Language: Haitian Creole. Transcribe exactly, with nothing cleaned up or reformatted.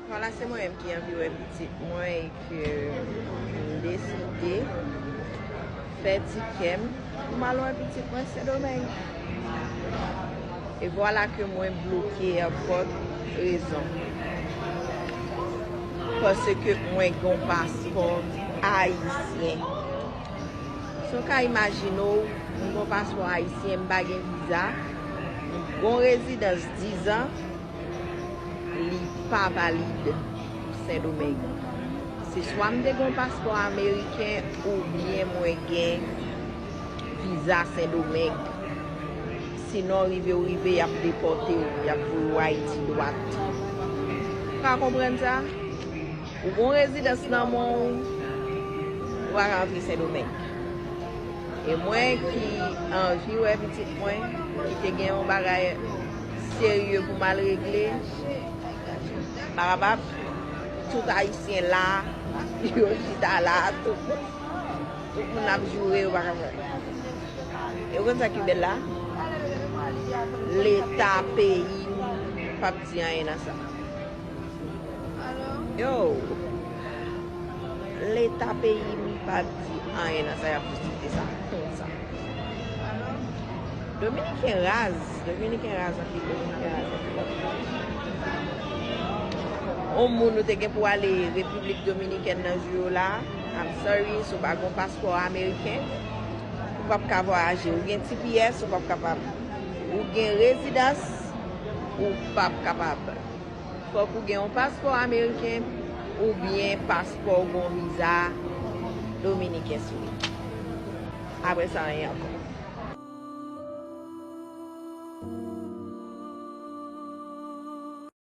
Vwala, se mwen menm ki anvi wè pitit mwen e ke m deside fè ti kè m pou m al wè pitit mwen Sendomeng. E vwala ke mwen bloke an fòt rezon. Paske mwen gen yon paspò ayisyen. Si w ka imajine w, m gen yon paspò ayisyen, m pa gen viza, m gen yon rezidans dizan, li pa valid pou Sendomeng. Se swa m te gen yon paspò ameriken oubyen mwen gen viza Sendomeng. Sinon, rive w rive, y ap depòte w, y ap voye w Ayiti dwat. Ou ka konprann sa? Ou gen yon rezidans nan men w, ou pa ka antre Sendomeng. E mwen ki anvi wè pitit mwen, ki te gen yon bagay serye pou m al regle, pa kapab. Tout Ayisyen la, yo chita la, tout, tout moun ap joure, yo pa kapab. E ou konn sa ki bèl la? Leta peyi m p ap di anyen nan sa. Yo, Leta peyi m pa di anyen nan sa y ap diskite sa konsa. Dominiken raz, Dominiken raz anpil, Dominiken raz anpil. On moun ou te gen pou ale Repiblik Dominikèn nan jou yo la, I'm sorry, si w pa gen yon paspò ameriken, ou p ap ka vwayaje. Ou gen T P S, ou p ap kapab. Ou gen rezidans, ou p ap kapab. Fòk ou gen yon paspò ameriken oubyen paspò ou gen yon viza dominiken sou li. Apre sa, anyen ankò.